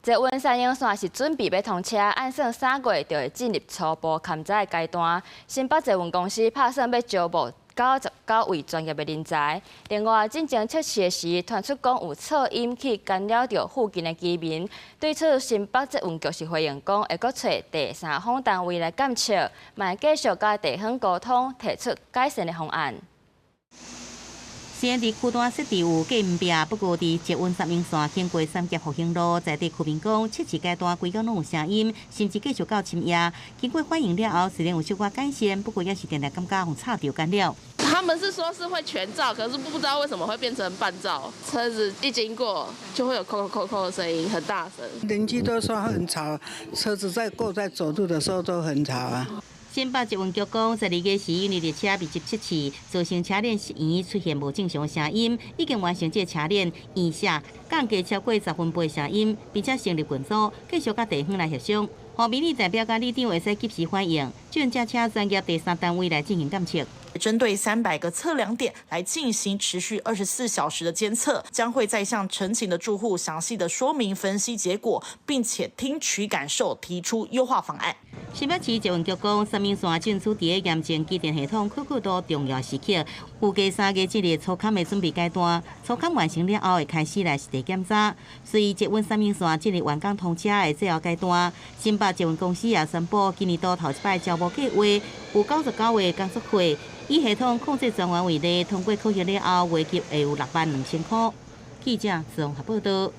捷運三鶯線是準備欲通車，按算3月就會進入初步勘查的階段。新北捷運公司拍算欲招募99位專業的人才。另外，進前測試的時，傳出講有噪音去干擾著附近的居民。對此，新北捷運局是回應講，會閣揣第三方單位來檢測，嘛會繼續佮地方溝通，提出改善的方案。雖然佇區段設置有隔音壁，不過佇捷運三鶯線經過三峽復興路，在地區民講測試階段，規工攏有聲音，甚至繼續到深夜。經過反映了後，雖然有小可改善，不過也是定定感覺予吵著干擾。他們是說是會全噪，可是不知道為什麼會變成半噪。車子一經過就會有扣扣扣扣的聲音，很大聲。鄰居都說很吵，車子在過在走路的時候都很吵啊。新北捷運局講，12月時因為列車密集測試，造成車鏈圓出現無正常聲音，已經完成這個車鏈圓下降低超過10分貝聲音，並且成立群組，繼續佮地方來協商。予民意代表佮里長會使及時反映，轉這請專業第三單位來進行檢測。針對300個測量點來進行持續24小時的監測，將會再向陳情的住戶詳細的說明分析結果，並且聽取感受，提出優化方案。新北市捷運局講，三鶯線正處佇咧驗證機電系統可靠度重要時刻，預計3月進入初勘的準備階段，初勘完成了後會開始來實地檢查。隨捷運三鶯線進入完工通車的最後階段，新北捷運公司也宣布，今年度頭一擺招募計劃有99個工作會，以系統控制專員為例，通過考核了後，月給會有6萬2千塊。記者綜合報道。